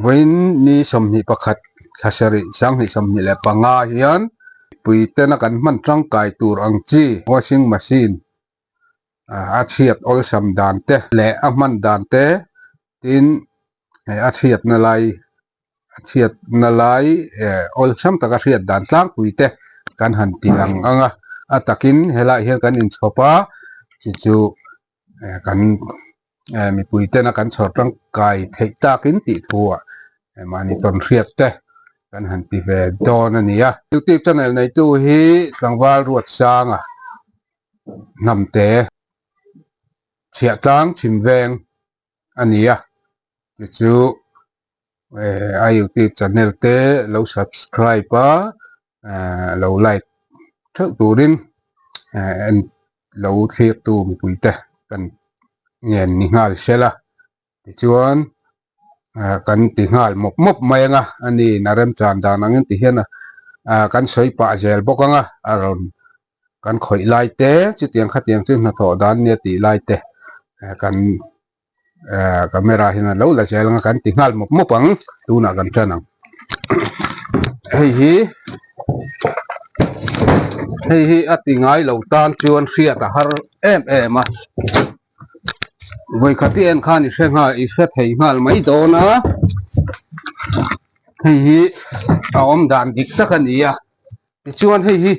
Vawiin ni 21 thla sarih 2025 hian puitena kan hman tangkai tur ang chi washing machine a chhiat awlsam dan te leh a hman dan te tin a chhiatna lai a chhiatna lai awlsam taka hriat dan tlangpui te kan han ti lang ang a, a takin helaiah hian kan inchhawp a chu chu kan mipui tena kan chhawr tangkai theih takin tih thuah mahni tawn hriat te kan han ti ve dawn a ni a. Youtube channel neitu hi Tlangval Ruatsanga Hnamte Chhiahtlang Chhimveng a ni a, chu chu a youtube channel te lo subscribe a lo like theuh turin en lo thlir tu mipui te kan ngen ni nghal sela tichuan kan ti nghal mawp mawp mai anga a ni a remchan dan angin ti hian kan sawi pah zel bawk anga a rawn kan khawih lai te chutiang khatiang chu hnathawh dan nia tih lai te kan camera hian a lo la zel anga kan ti nghal mawp mawp ang tunah kan tan ang hei hi hei hi a ti ngai lo tan chuan hriat a har em em a vawikhat i en khan i hre nghal i hre thei nghal mai dawn a hei hi a awm dan dik tak a ni a. Tichuan hei hi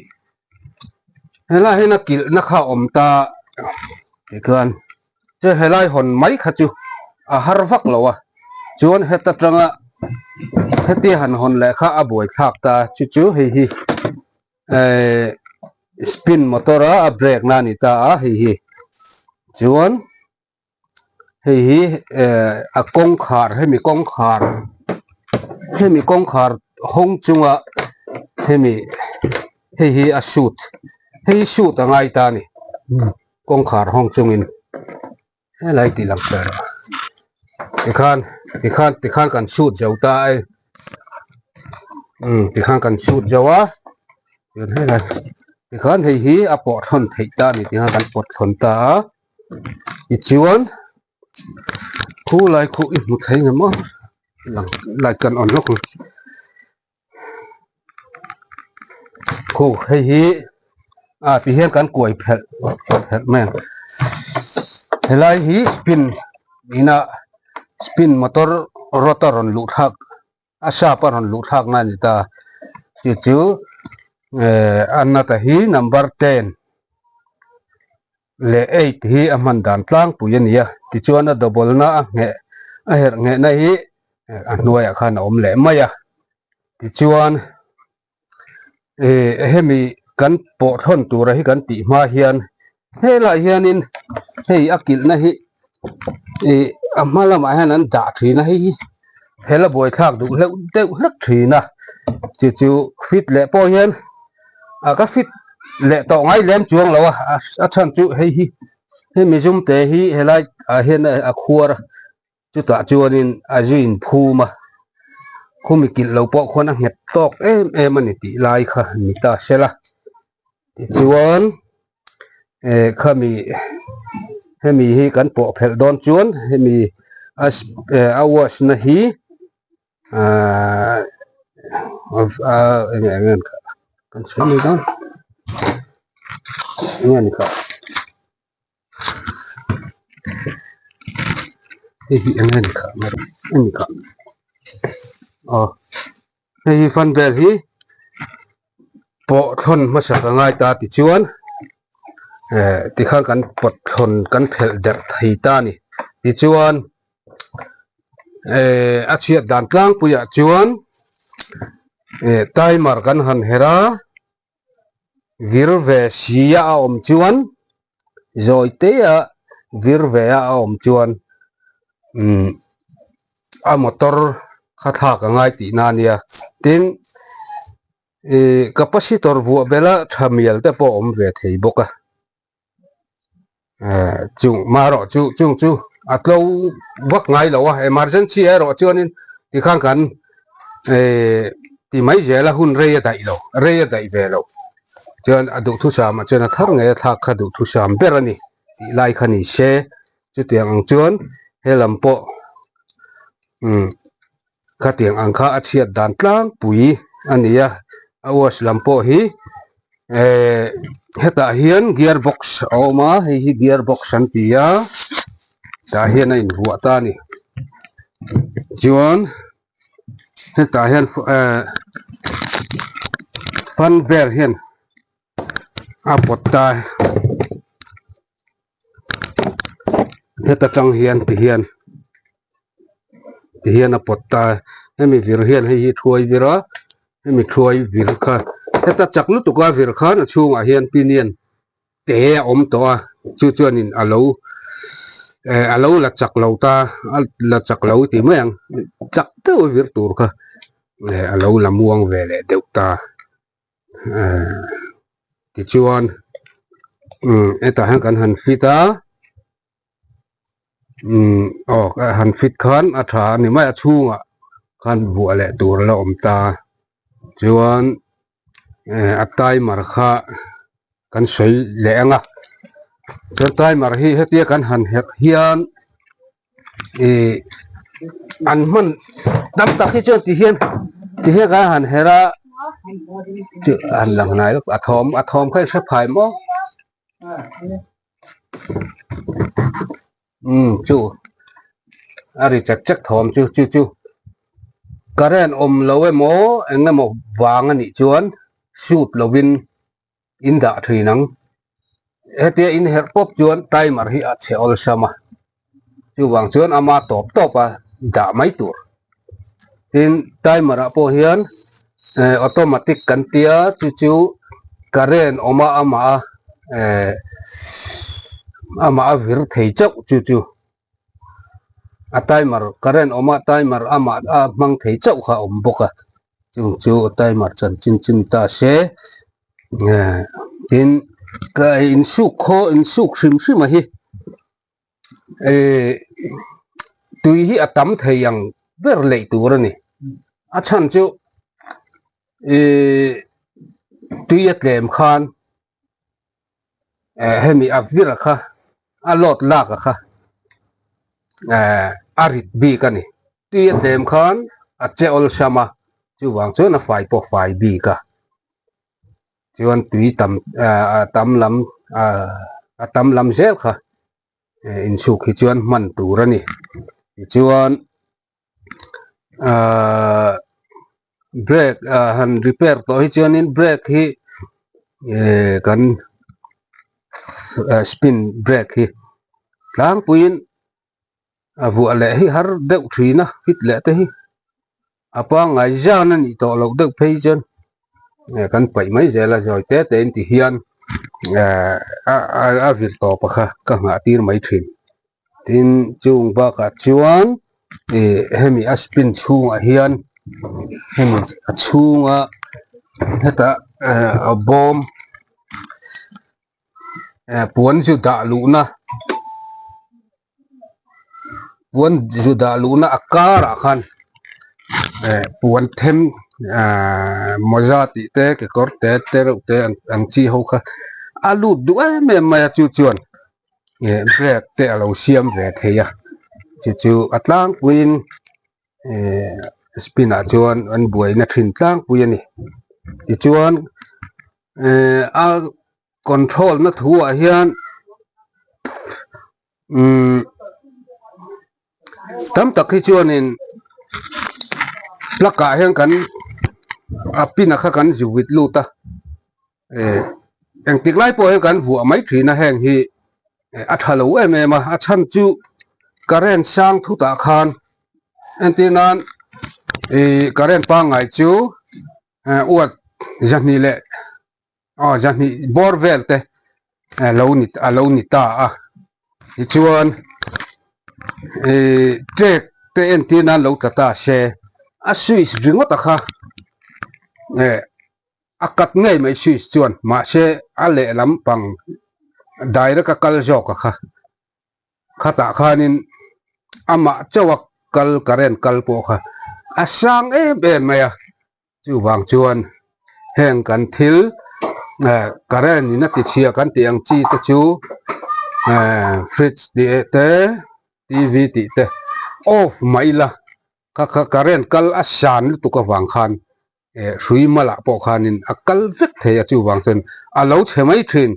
helai hian a kilhna kha a awm ta tikhan che helai hawn mai kha chu a har vak lo a chuan heta tanga hetia han hawn leh kha a buai thlak ta chu chu hei hi eh spin motor a a brake na a ni ta a hei hi chuan. Hei hi eh a kawngkhar hemi kawngkhar hemi kawngkhar hawng chunga hemi hei hi a suit hei hi suit a ngai ta a ni kawngkhar hawng chungin helai tih lang ber a tikhan tikhan tikhan kan suit zo ta a umm tikhan kan suit zo a tikhan hei hi a pawh thawn theih ta a ni tikhan kan pawt thawn ta a. Tichuan khu lai khu i hmu thei ngem aw lang light kan on lawk ang khu hei hi ah ti hian kan kuai phelh phelh mai ang helai hi spin ina spin motor rod a rawn luh thlak a sap a rawn luh thlak na a ni ta chu chu eh a nata hi number ten. leh eight hi a hman dan tlangpui a ni a tichuan a double na a ngheh a herh nghehna hi a hnuaiah khan a awm leh mai a tichuan ih hemi kan pawh thlawn tura hi kan tih hma hian helaiah hianin hei a kilhna hi ih a hma lamah hian an dah thin a hei hi hela buaithlak duh hleuh deuh hlek thin a chu chu fit leh pawh hian. a ka fit leh tawh ngai lem chuang lo a a chhan chu hei hi hemi zum te hi helai ah hian a khuar a chutah chuanin a zu in phum a khumi kilh lo pawh khuan a nghet tawk em em a ni tih lai kha ni ta sela tichuan eh khami hemi hi kan pawh phelh dawn chuan hemi a a wash na hi. Ahh eng eng nge kha kan chhui mai dawn eng nge ni kha hei hi eng nge ni kha eng ni kha aw hei hi fan vel hi pawh thlawn hmasa ka ngai ta tichuan eh tikhan kan pawt thlawn kan phelh derh thei ta a ni tichuan. Eh a chhiat dan tlangpuiah chuan eh timer kan han herh a vir ve si a a awm chuan zawi te a vir ve a a awm chuan umm a motor kha thlak a ngai tihna a nia tin ih capacitor vuah bela tha mial te pawh a awm ve thei bawk a. Eh chung marawh chu chung chu a tlo vak ngai lo a emergency erawh chuanin tikhan kan eh ti mai zel a hun rei a daih lo rei a daih ve lo chuan a duhthusam ah chuan a thar ngei a thlak kha duhthusam ber a ni tih lai kha ni se chutiang ang chuan helam pawh umm. Khatiang ang kha a chhiat dan tlangpui a ni a, a wash lam pawh hi eh hetah hian gear box a awm a, hei hi gear box an ti a, tah hian a invuah ta a ni. Chuan hetah hian eh fan vel hian a pawt ta heta tang hian ti hian ti hian a pawt ta hemi vir hian hei hi thuai vir a hemi thuai vir kha heta chak lutuk a vir khan a chhungah hian pinion te a awm tawh a chu chuanin a lo eh a lo la chak lo ta a la chak lo tih mai ang chak deuh a vir tur kha eh a lo la muang ve leh deuh ta. Tichuan hetah hian kan han fit a aw han fit khan a tha a ni mai a chhungah khan vuah leh tur a la awm ta chuan a timer kha kan sawi leh ang a chuan timer hi hetia kan han herh hian. Ih an hman tam tak hi chuan ti hian ti hian kan han her a chu an lang hnai lawk a thawm a thawm kha i hre phai maw umm chu a ri chek chek thawm chu chu chu current awm lo emaw eng emaw vang a nih chuan shoot lovin. In dah thin ang. Hetia in herh pawp chuan timer hi a chhe awlsam a, chuvang chuan ama tawp tawp a dah mai tur. Tin, timer ah pawh hian eh automatic kan tia chu chu current awm a amah a eh amah a vir thei chauh chu chu a timer current awm a timer amah a hmang thei chauh kha a awm bawk a chung chu timer chanchin chu ni ta se eh tin ka insuk khaw insuk hrim hrim a hi eh tui hi a tam thei ang ber lei tur a ni a chhan chu eh tui a tlem khan. eh hemi a vir a kha a load lak a kha eh a rit bik a ni tui a tlem khan a che awlsam a chuvang chuan a fai pawh fai bik a chuan tui tam eh a tam lam ah a tam lam zel kha eh insuk hi chuan hman tur a ni tichuan. Ahh brake ah han repair tawh hi chuanin brake hi eh kan spin brake hi tlangpuiin a vuah leh hi har deuh thin a fit leh te hi a pangngai zan a nih tawh loh deuh phei chuan eh kan paih mai zel a zawi te te in ti hian eh a vir tawp a kha ka nghah tir mai thin. Tin, chung bakah chuan ih hemi a spin chhungah hian hemi a chhunga hetah eh a bawm eh puan zu dah luhna puan zu dah luhna a karah khan eh puan them ah mawza tih te kekawr te te reuh te ang chi ho kha a lut duh em em mai a chu chuan. eh break te a lo siam ve thei a chu chu a tlangpuiin eh spin ah chuan an buaina thin tlangpui a ni tichuan eh a control na thu ah hian umm tam tak hi chuanin plug ah hian kan a pin a kha kan zu vit lut a eh engtik lai pawh hian kan vuah mai thin a heng hi a tha lo em em a a chhan chu current sang thutah khan entir nan ih current pangngai chu uat zahnih leh aw zahnih bawr vel te lo ni a lo ni ta a tichuan ih trek te entir nan lo tla ta se a switch ringawt a kha eh a cut ngei mai switch chuan mahse a lehlam pang direct a kal zawk a kha khatah khanin amah chauh a kal current kal pawh kha a sang em em mai a. Chuvang chuan heng kan thil eh current in a ti chhia kan tih ang chi te chu eh fridge tih te T_V tih te off mai ila. Kha kha current kal a san lutuk avang khan eh hrui malah pawh khanin a kal vek thei a chuvang chuan a lo chhe mai thin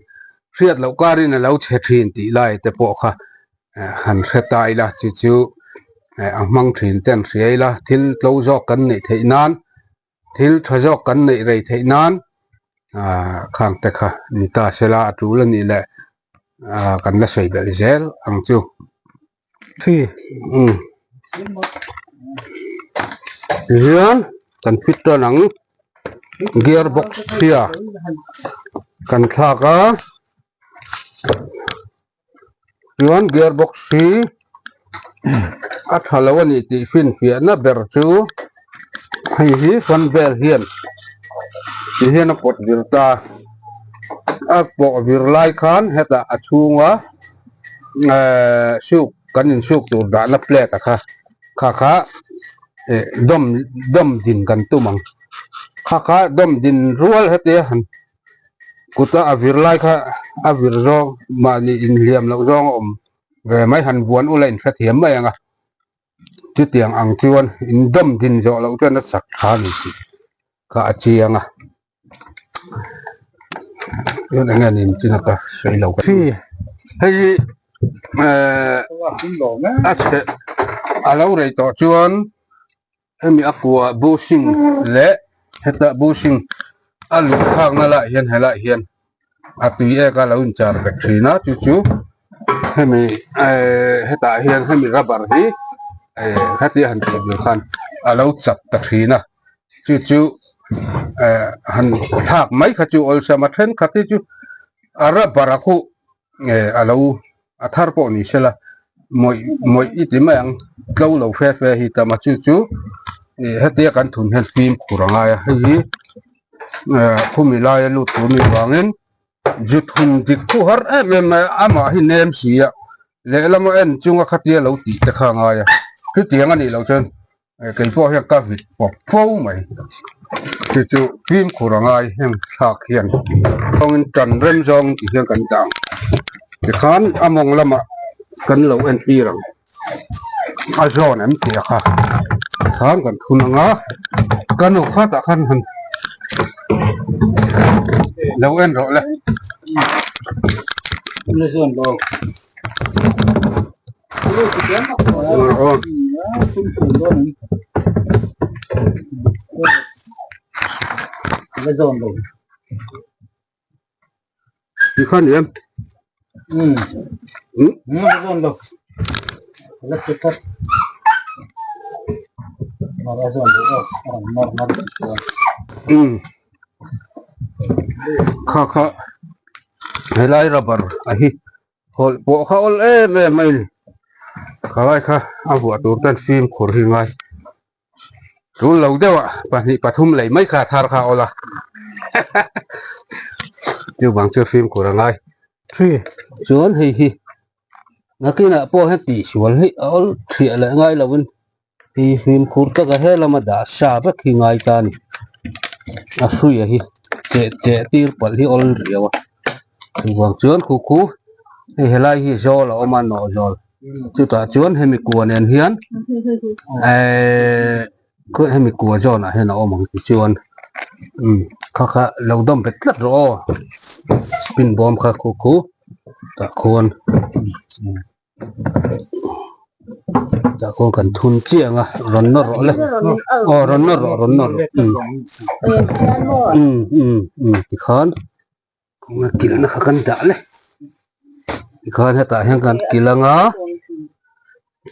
hriat loh karin a lo chhe thin tih lai te pawh kha eh han hre ta ila chu chu eh a hmang thin te an hria ila thil tlo zawk kan neih theih nan thil tha zawk kan neih rei theih nan ah khang te kha ni ta sela a tul a nih leh ah kan la sawi belh zel ang chu. Umm tihian kan fit tan ang gear box chhia kan thlak a chuan gear box hi a tha lo a ni tih finfiahna ber chu hei hi fan vel hian tihian a pawt vir ta a pawh vir lai khan hetah a chhunga. eh suk kan insuk tur dahna plate a kha kha kha eh dawm dawm din kan tum ang kha kha dawm din rual hetia han kuta a vir lai kha a vir zawng mahni inhliam loh zawng a awm ve mai han buan ula inhrethiam mai ang a. Chutiang ang chuan indawm din zawh loh chuan a chak tha a ni tih kha a chiang a. Chuan eng nge ni chin a ka sawi lo ka hei hi eh a chhe a lo rei tawh chuan hemi a kua bushing leh heta bushing a luh thlakna lah hian helaiah hian a tui ek a lo inchar vek thin a chu chu hemi ehh hetah hian hemi rubber hi ehh khatia han tih tur khan a lo chak ta thin a chu chu ehh han thlak mai kha chu awlsam a thenkhat hi chu a rubber a khuh ehh a lo a thar pawh ni sela mawih mawih i ti mai ang tlo lo fe fe hi tam a chu chu ih hetia kan thun hian fimkhur a ngai a hei hi eh khumi laia lut tur ni vangin zu thun dik thu har em em mai a amah hi nem si a lehlama en chunga khatia lo tih te kha a ngai a chutiang a nih loh chuan Kei pawh hian ka vit pawp fo mai chu chu fimkhur a ngai heng thlak hian kawngin tan rem zawng tih hian kan dah ang tikhan a mawng lamah kan lo entir ang a zawn em tih a kha tikhan kan thun ang a ka nu khatah khan han lo en rawh le. Tikhan em kha kha helai rubber a hi Hawlh pawh kha awl em em mai ni. Khalai kha a vuah tur ten fimkhur hi ngai. Tul lo deuh ah pahnih pathum lei mai kha thar kha awl a. Chuvang chu fimkhur a ngai. Tree chuan hei hi nakinah pawh hian tihsual hi a awl thiah leh ngai lovin Hi fimkhur taka he lama dah sa vek hi ngai ta a ni. A hruia hi cheh cheh tir palh hi awl riau a. Chuvang chuan khu khu hei helai hi zawl a awm a nawh zawl. Chutah chuan hemi kua nen hian ehh hemi kua zawnah hian a awm ang tichuan umm kha kha lo dawm bet tlat rawh aw. Spin bawm kha khu khu tah khuan. Tah khuan kan thun chiah ang a rawn nawr rawh le aw rawn nawr rawh rawn nawr rawh um um um um tikhan khawnge kilhna kha kan dah le tikhan hetah hian kan kilh ang a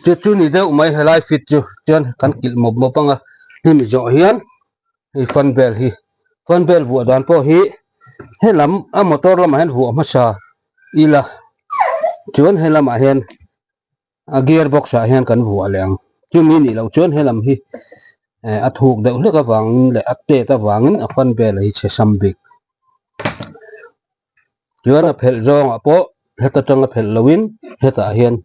chu chu ni deuh mai helai fit chu chuan kan kilh mawp mawp ang a hemi zawh hian hei fan bel hi fan bel vuah dan pawh hi helam a motor lamah hian vuah hmasa ila chuan he lamah hian a gear box ah hian kan vuah leh ang chumi nih loh chuan helam hi eh a thuk deuh hlek avangin leh a tet avangin a fan vel hi chhe sam bik chuan a phelh zawngah pawh heta tanga phelh lohin hetah hian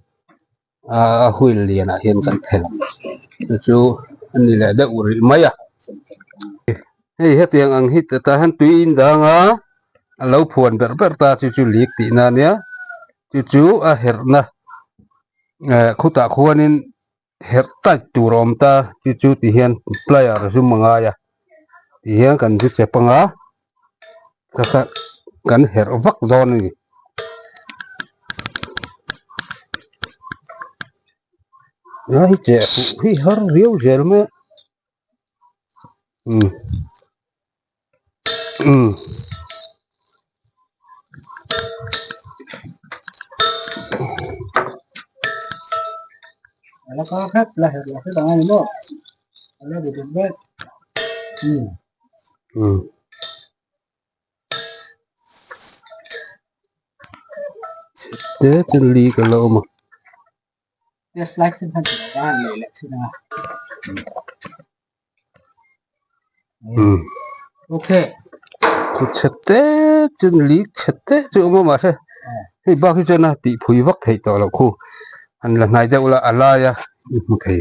a wheel lianah hian kan phelh ang chu chu a ni leh deuh rih mai a hei hetiang ang hi tah hian tui in dang a a lo phuan berh berh ta chu chu leak tihna ania chu chu a herhna eh khutah khuanin. Herh tight tur a awm ta chu chu ti hian plier zum a ngai a ti hian kan zu chep anga ka kha kan herh vak dawn a ni. A hi cheh fuh hi har riau zel mai a umm umm. La kal khat la her la hret angai maw la ri deuh vek umm umm te chu li ka la awm a. Test light sin khan ka han lei leh thin a. Umm okay thu chhe te chu li chhe te chu awm a mahse hei bak hi chuan a tih phui vak theih tawh loh khu an la hnai deuh la a lai a i hmu thei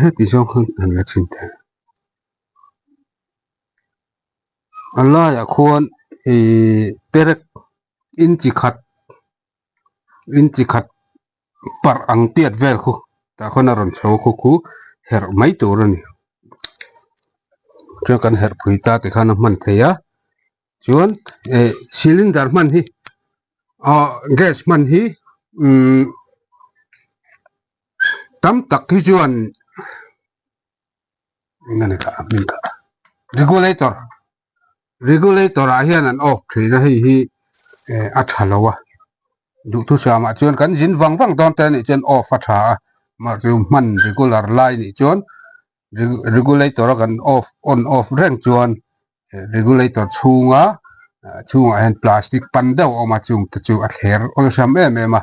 heti zawng khan an la chhin thei a laiah khuan ihh perek inchi khat. Inchi khat parh ang tiat vel khu tah khawn a rawn chho khu khu herh mai tur a ni chuan kan herh phui ta ti khan a hman thei a chuan eh cylinder hman hi ah gas hman hi umm tam tak hi chuan eng a ni kha a hming kha regulator. Regulator ah hian an off thin a hei hi eh a tha lo a duhthusam ah chuan kan zin vang vang dawn te anih chuan off a tha a mahse hman regular lai nih chuan regulator a kan off on off reng chuan regulator chhunga chhungah hian plastic pan deuh a awm a chung te chu a thler awlsam em em a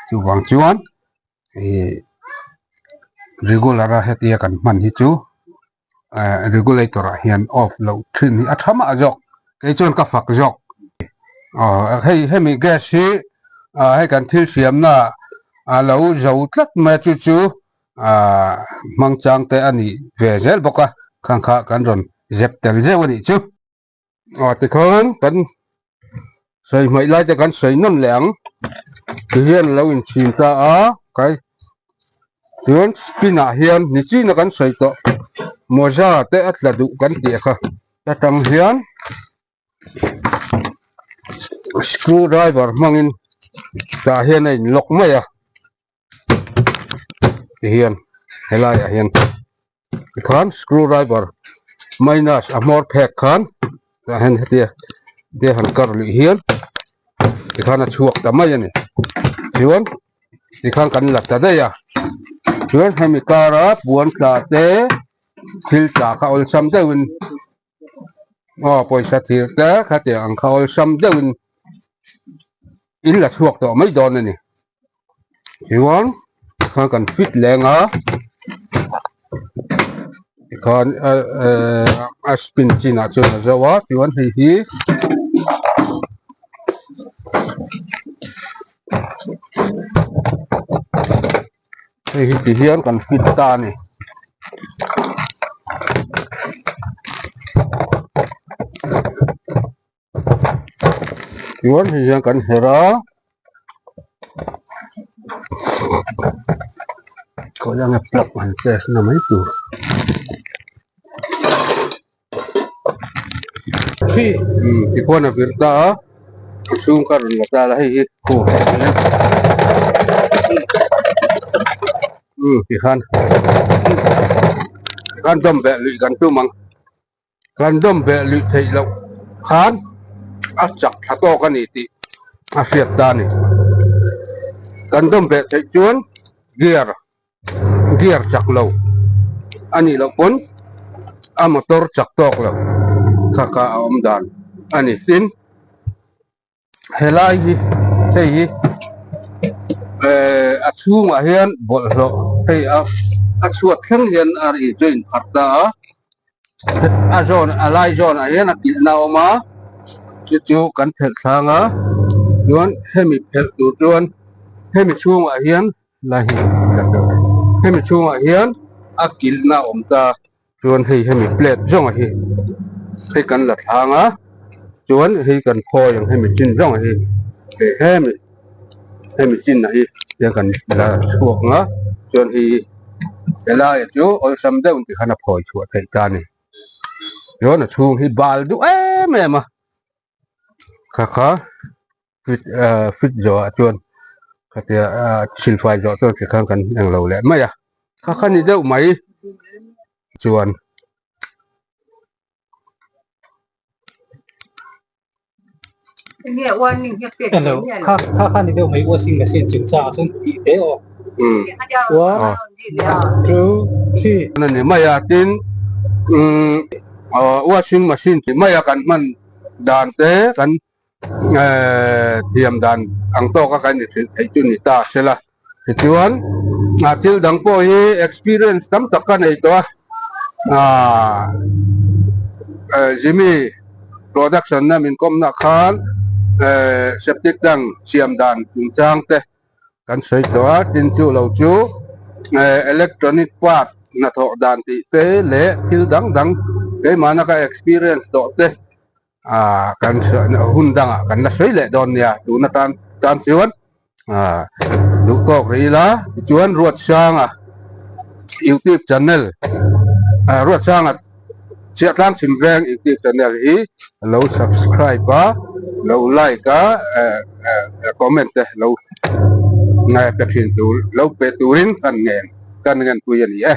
chuvang chuan ih regular a hetia kan hman hi chu. Regulator ah hian off loh thin hi a tha mah zawk kei chuan ka fak zawk aw hei hemi gas hi ah hei kan thil siamna a lo zo tlat mai a chu chu ah hmang chang te a nih ve zel bawk a khang kha kan rawn zep tel zeuh a nih chu. Aw tikhan kan sawi hmaih lai te kan sawi nawn leh ang tihian a lo inchhin ta a kai chuan spin ah hian nichin a kan sawi tawh mawza te a tla duh kan tih kha ta tang hian screw driver hmangin tah hian a in lock mai a. Tihian helaiah hian tikhan screw driver minus a hmawr phek khan tah hian hetia hetia han kar luih hian tikhan a chhuak ta mai a ni chuan tikhan kan la ta daih a chuan hemi kara puan tla te thil tla kha awlsam deuhin aw pawisa thir te khatiang ang kha awlsam deuhin in la chhuak tawh mai dawn a ni chuan tikhan kan fit leng a tikhan a spin chinah chuan a zo a chuan hei hi hei hi ti hian kan fit ta a ni. Chuan hei hian kan herh a khawi anga plug han test na mai tur umm tikhuan a vir ta a a chhung kha rawn la ta la hei hi umm tikhan tikhan dawm beh luih kan tum ang. Kan dawm beh luih theih loh khan a chak thla tawk a ni tih a hriat ta a ni. Kan dawm beh theih chuan gear gear chak lo a nih loh pawn a motor chak tawk lo kha kha a awm dan a ni. Tin. Helai hi hei hi eh a chhungah hian bawlhhlawh hei a a chhuat thleng hian a ri chu a inpharh ta a a zawn a lai zawnah hian a kilhna a awm a chu chu kan phelh thlang a chuan hemi phelh tur chuan hemi chhungah hian lai hi hemi chhungah hian a kilhna a awm ta. Chuan hei hemi plate zawnga hi hei kan la thlang a chuan hei kan khawi ang hemi chin zawnga hi. Hemi hemi chin ah hi hian kan la chhuak ang a chuan hei helai chu awlsam deuh tih khan a phawi chhuah theih ta a ni chuan a chhung hi bal duh em em a kha kha fit ah fit zawh ah chuan khatia ah silfai zawh chuan tikhan kan englo leh mai a kha kha ni deuh mai chuan. Hello kha kha kha ni deuh mai washing machine chungchangah chuan tih te aw one two three a ni mai a tin umm washing machine tih mai a kan hman dan te kan ehh thiam dan ang tawk a kan inhrilh theih chu ni ta sela tichuan ah thil dang pawh hi experience tam tak ka nei tawh a ah eh Jimmy production na min kawmna khan eh septic tank siam dan chungchang te kan sawi tawh a tin chu lo chu eh electronic part hnathawh dan tih te leh thil dang dang keimahna ka experience tawh te. ah kan hun dangah kan la sawi leh dawn nia tun atan tan chuan ah duh tawk rih ila tichuan Ruatsanga youtube channel ah Ruatsanga Chhiahtlang chhim veng youtube channel hi lo subscribe a lo like a eh eh comment te lo pe thin tur lo pe turin kan ngen kan ngenpui a ni e.